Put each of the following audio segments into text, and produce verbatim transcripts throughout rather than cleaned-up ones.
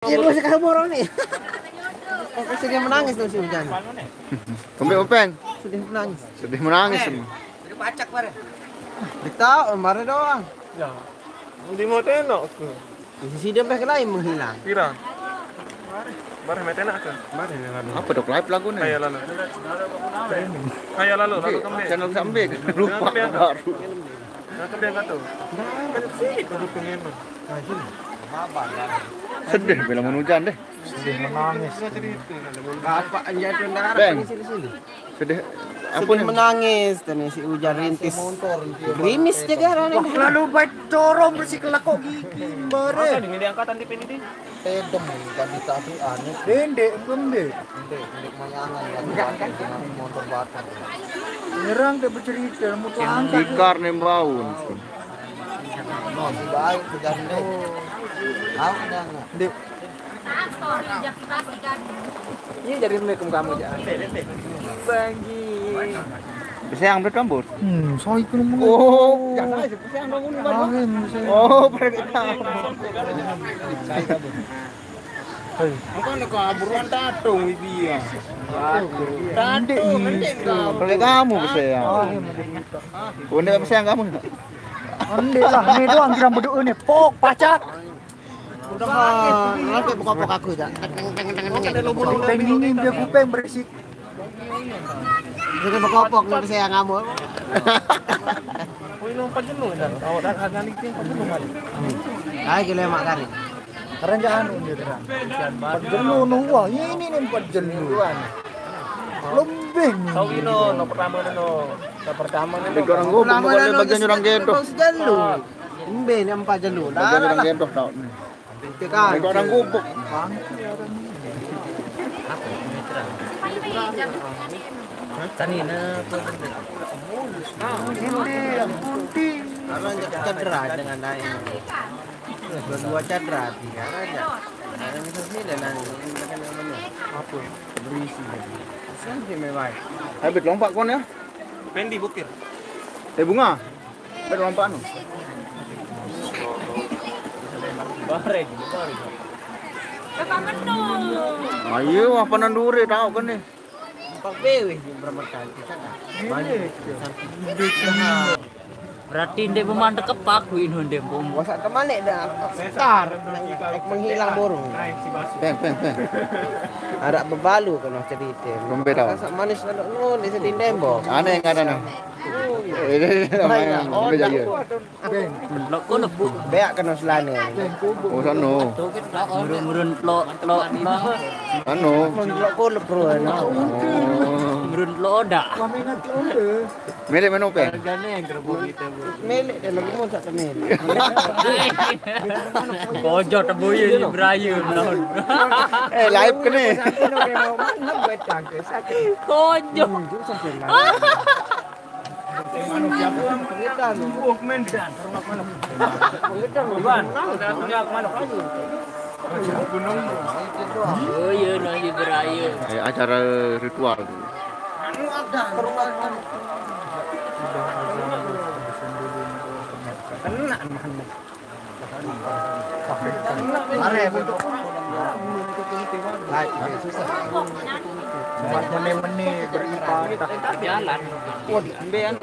Ini masih kamu orang nih. Sedih menangis tuh si Ujan. Kembali Upeng. Sedih menangis. Sedih menangis. Sedih pacak bareng. Kita kemarin doang. Ya. Di mau tenok ke. Di sisi dia sampai lain menghilang. Pira? Bareng metenak ke. Kemarin yang lalu. Apa dok live lagu nih? Kayak lalu. Kayak lalu, lalu kembali. Channel sampai lupa baru. Nah, tapi yang kata. Nah, kan sih baru pengen. Sedih bila mau hujan deh. Sedih menangis. Bapak jatuh darah. Bang. Sini, sini. Sedih. Apa sedih nih? Menangis dan si hujan rintis. Gerimis jaga arane. Wah, lalu baik dorong bersih kelakok gigi. Bare. Masa di angkatan di P N I? Tedem tadi tapi anu. Dendek, dendek. Dendek, dendek mayangan lagi. Enggak kan? Motor bakar. Nyerang dia bercerita, mau tuh angkat. Tikar nembaun. Mau si baik ke jande. Tahu dah enggak? Dek. Ini dari Assalamualaikum kamu aja. Banggi. Bisa yang bertambur. Hmm, saya itu. Oh, ya saya bisa yang dong ini. Oh, pergi. Bukan kaburuan tatung dia. Tatung nanti kamu. Boleh kamu bisa ya. Boleh bisa yang kamu. Ande lah, ini doang kita berdoa nih. Pok, pacak. Udah, nanti buka-buka aku ya. Kupeng ini dia kupeng berisik. Jadi berkopok nanti saya ngamuk. Wih, lompat jenuh dan awak dan agak licin empat jenuh kali. Ayo gila mak kali. Karena jangan anu dia terang. Empat jenuh no wah, ini nih empat jenuh. Lebih nih. Tahu ini no pertama no. Pertama no. Orang gubuk bukan bagian orang gendong. Embe ni empat jelu. Lah, orang lah. Gendong tau ni. Tekan. Mereka orang gubuk. Tani na tu. Ini yang putih. Orang cakap cedera dengan lain. Berdua cedera tiga raja. Ada mitos ni dan lain. Apa? Berisi. Sampai memang. Habis lompat kau ni. Pendi bukir. Eh bunga. Ada nampak anu. Bareng, bareng. Ayo, apa nandure tahu kan ni? Empat B W berapa kali? Berarti ndek memandek kepak wih no ndek bom. Wasak kemalik dah. Star. Menghilang burung. Peng, peng, peng. Ada bebalu kena cerita. Lombe tahu. Masak manis lalu no di sedin tembok. Aneh yang ada nih. Lo kono bu. Beak kena selane. Oh, sono. Murun-murun lo lo lo. Anu. Lo kono bro. Murun lo dak. Milik menu pe. Harganya yang terbawa kita, bro. Milik dan lagi mau tak milik. Bojo tebuyu ni berayu. Eh, live kene. Kojo. Oh iya, nasi berayu. Eh, acara ritual. Kena. Are, untuk. Baik, susah. Buat mene-mene beribadah. Jalan. Waduh, ambil anu.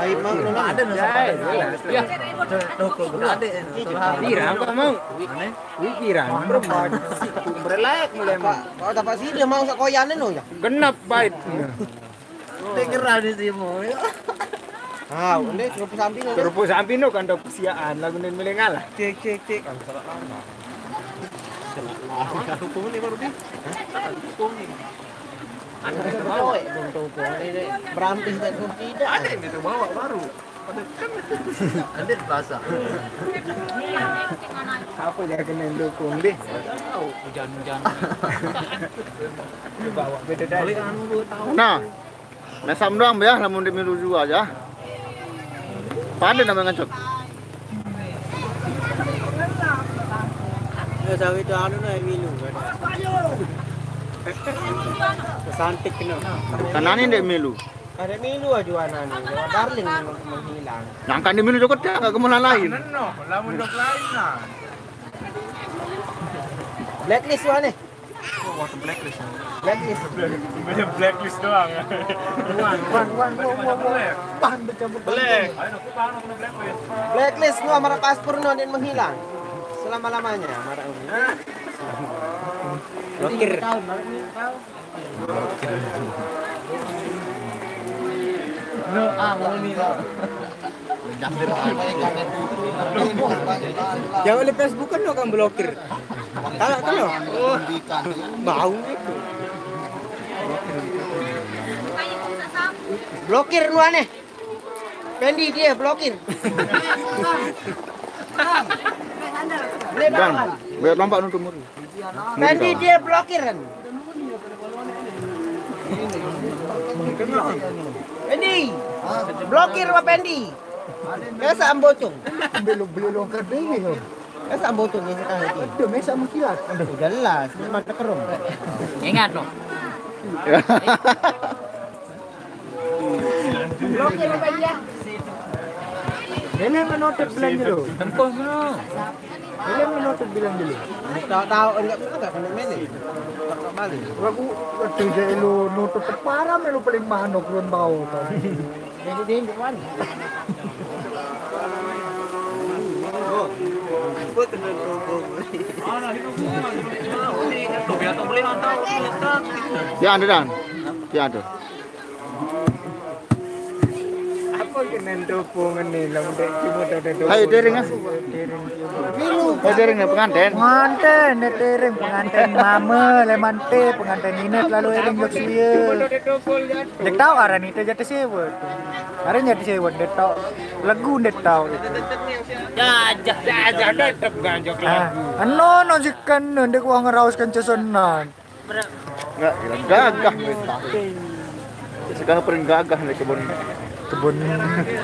Baik, Mang, ada no. Ya. Toko ada. Pirang kok mau? Wih, pirang. Berlayak mulai, Mang. Kok dapat sini mau sekoyane no ya? Genap bait. Dengeran di sini. Ah, ini kerupuk samping. Kerupuk samping no kan dok siaan lagu nen mulai ngalah. Cek, cek, cek. Kan salah lama. Salah lama. Hukum ni baru ni. Hukum ni. Ada yang bawa. Berampis dan tidak. Ada yang kita bawa baru. Ada kan. Ada bahasa. Apa dia kena dukung deh? Tahu hujan-hujan. Bawa beda dari. Boleh anu dua tahun. Nah. Mesam doang ya, lamun di milu dua aja. Pada nama ngancok. Ya, sawi itu anu nah milu kan. Santik kena. Kanane ndek milu. Ada milu aja anak nih, lewat Darling yang menghilang. Nyangka di milu joget ya, nggak kemana lain. Neno, lamun dok lain nah. Blacklist wah nih. Wah, blacklist. Blacklist. Beda blacklist doang. Wan, wan, wan, wan, wan, wan. Pan dicabut. Black. Blacklist nu amara paspor nu aden menghilang. Selama-lamanya amara. Blokir. Yang oleh Facebook kan lo kan blokir. Kalau kan lo bau gitu. Blokir lu aneh. Pendi dia blokir. Bang, banyak lompat untuk muri. Pendi dia blokir kan. Pendi. Blokir apa Pendi? Biasa ambocong. Belum beli longkar dulu. Biasa ambocong ya sekarang itu. Udah mesa mengkilat. Udah jelas, ini mata kerum. Ingat loh. Blokir apa dia? Ini menotot belanja lo. Tempuh no. Ini menotot bilang dulu. Tahu-tahu enggak enggak kena mele. Enggak balik. Lagu aduh dia lo nutup parah melu paling manok belum bau. Jadi dia yang mana? Ya ada dan. Ya ada. Apa kenen topong ini lam dek cuma ada. Hai dering ah. Hai dering ni pengantin. Pengantin ni dering pengantin mama lemante pengantin ini lalu ering jok suye. Dek tahu aran itu jatuh sewa. Aran jatuh sewa dek tahu lagu dek tahu itu. Jajah jajah tetap ganjok lagu. Ano no sikan dek wong ngeraus kencesenan. Enggak, gila. Gagah minta. Sekarang paling gagah nih kebun. Kebun.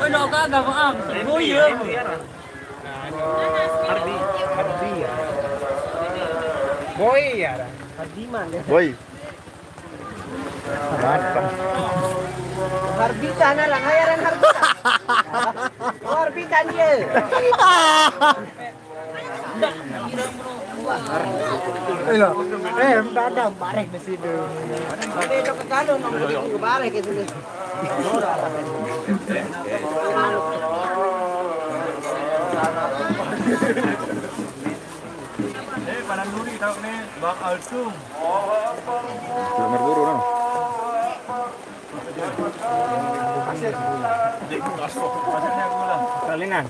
Oh, no gagah, maaf. Oh iya. Hardi, Hardi ya. Boy ya. Hardiman ya. Boy. Harbitan lah, ngayaran Harbitan. Oh, Harbitan dia. Iya. Eh, enggak ada bareh di situ. Ada itu ke kanan, bareh gitu nih. Eh, Panan Nuri tahu nih, Bang Alsum. Nomor guru no. Kalinan.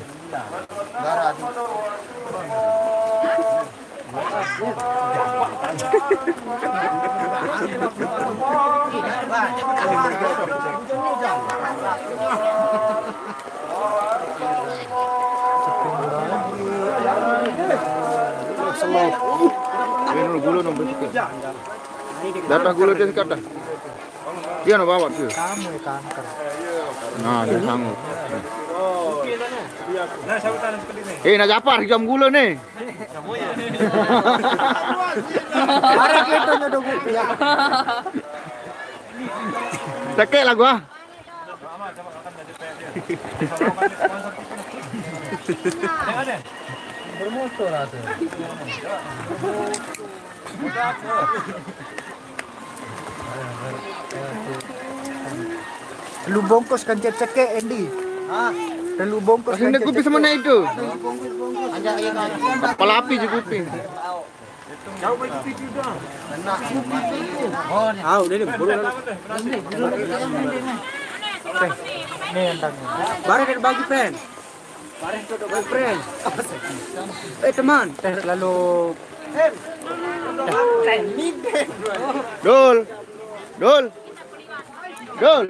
Ini gula nombor tiga. Datang gula dia sekarang. Dia nak bawa tu. Kamu kanker. Nah, dia sanggup. Eh, nak japar jam gula ni. Arah kita nyodoh gula. Cekek lah gua. Bermotor ada. Lu bungkus kan cek cekek Endi. Hah? Lu bungkus kan cek cekek. Mana itu? Palapi je kuping. Ah, udah deh, buru. Nih, entar. Barang dari bagi pen. Eh teman, teh lalu. Dul. Dul. Dul.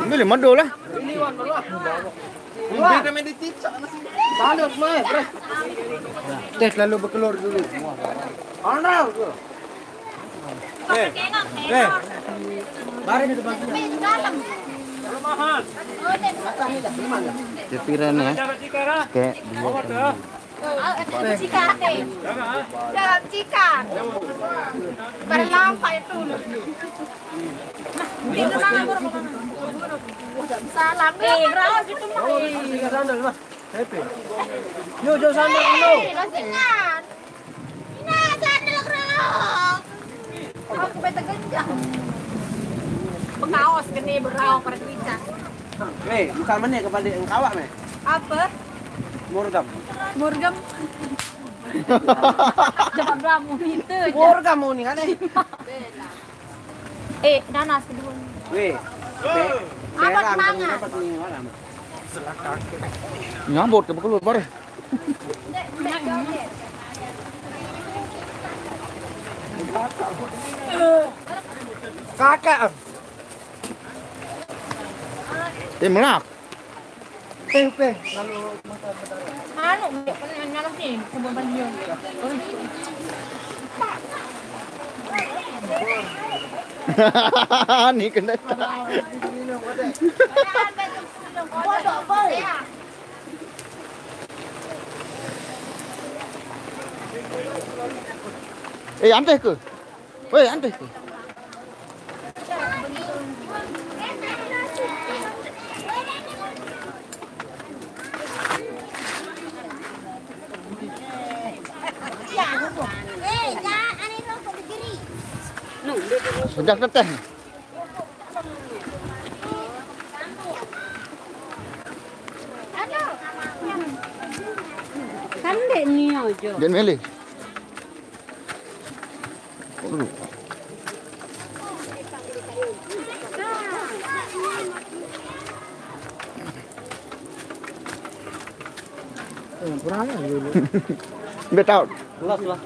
Ini lima dul lah. Teh lalu berkelur dulu. Eh, eh. Mari kita bantu. Kepira nih ya? Kayak dua. Dalam cikan. Berlampai itu. Nah, ini mana? Salam. Eh, raos itu mah. Happy. Yo, jauh sana dulu. Ini sandal kerok. Aku bete genjang. Bekaos gede berau pada kerja. Weh, bukan meneh kepada engkawak meh. Apa? Murgam. Murgam. Jangan belamu itu. Murgam mau nih aneh. Eh, nanas kedua. Weh. Apa semangat? Nyambut ke bekelur bare. Kakak. Tim melak. Peh, peh, lalu makan. Anu, nyalah ni, sebab banjir. Ni kena tak. Eh, anteh ke? Weh, anteh ke? Sejak teteh. Kan dek ni aja. Jangan milih. Betul. Los lah.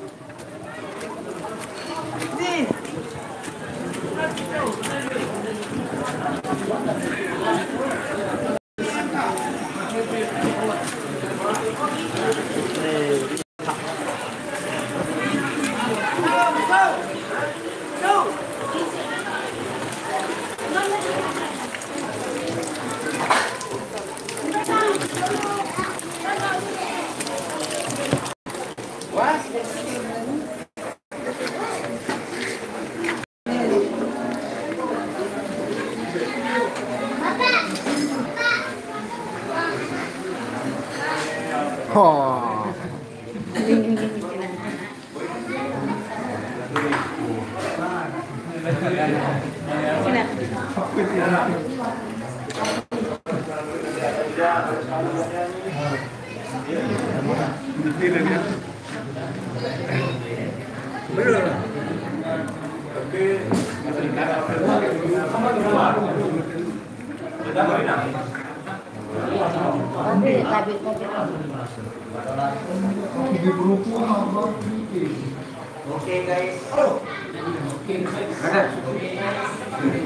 Oke, guys.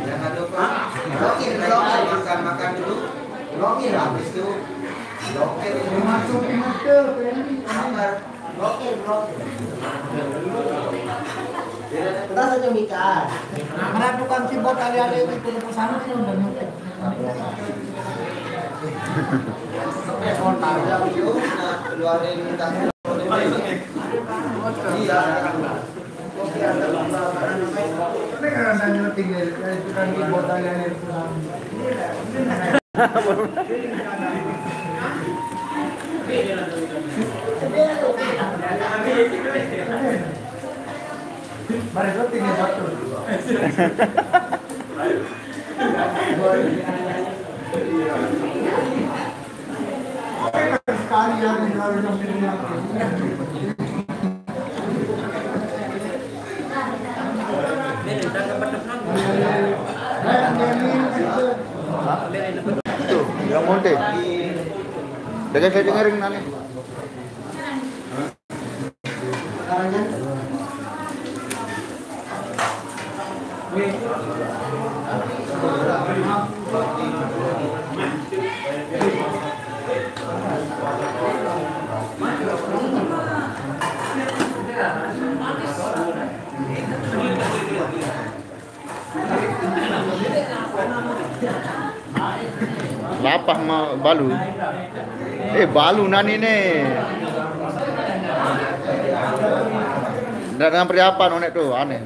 Jangan lupa makan, makan dulu. Habis itu, sabar. Kita saja mikir. Karena tukang keyboard kali-kali itu punya pesanan ini udah nyukup. Keluarin. Iya. Ini karena saya tinggal, saya tukang keyboard kali-kali itu. Itu, yang monte. Dengan saya dengerin nani. Lapah ma balu. Eh, balu nani ne. Ndak dengan persiapan onek tu, aneh.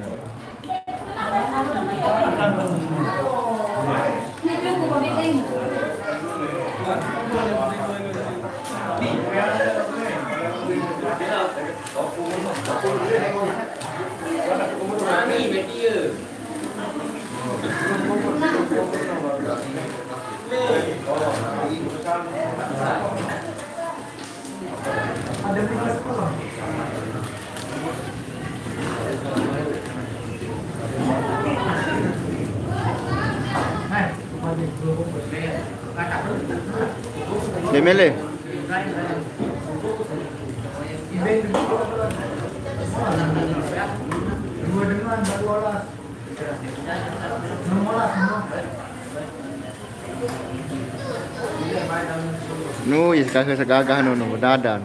Dia milih. Nu, ya, segagah, segagah nu, nu, bedadan.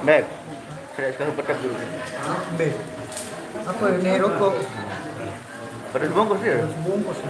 Beb, saya suka pedas dulu. Beb. Apa ni, rokok? Pedas bungkus dia. Bungkus.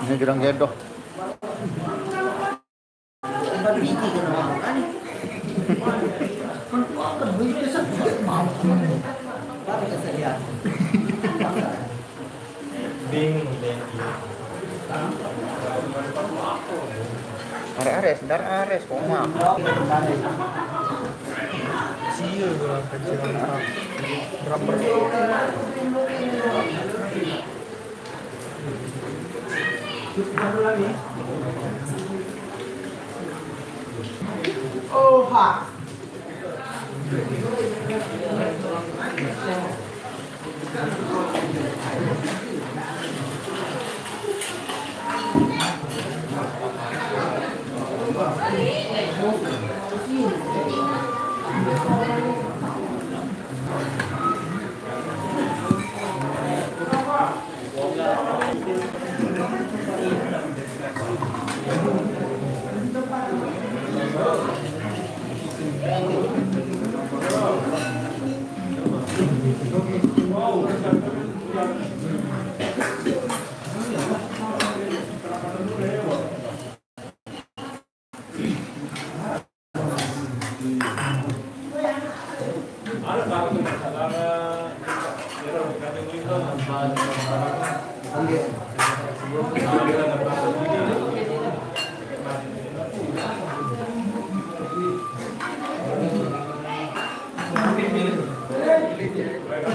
Ini gedang gedoh. Bingung deh. Ares, ares, dar ares, koma. Sia gua kecil. Berapa? Oh, ha.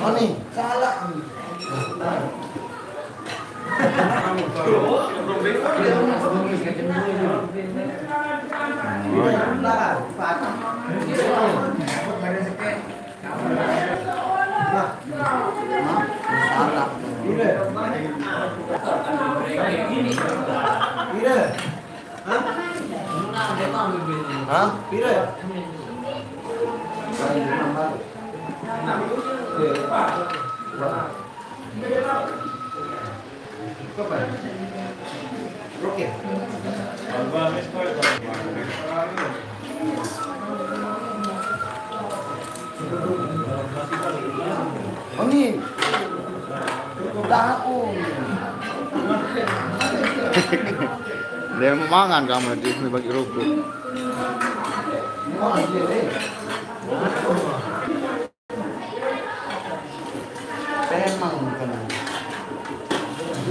Ani, salah. Hah? Pira? Ini. Tahu. Dia mau mangan kamu di sini bagi rokok. Emang bukan.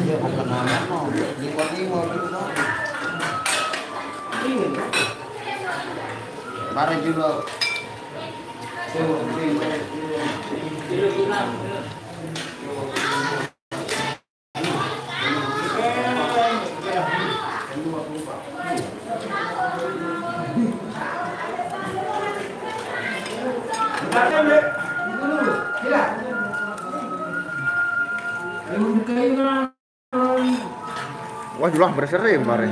Dia bukan anak mau. Lima-lima gitu kan. Iya. Barang juga. Wah, julah berseri kemarin.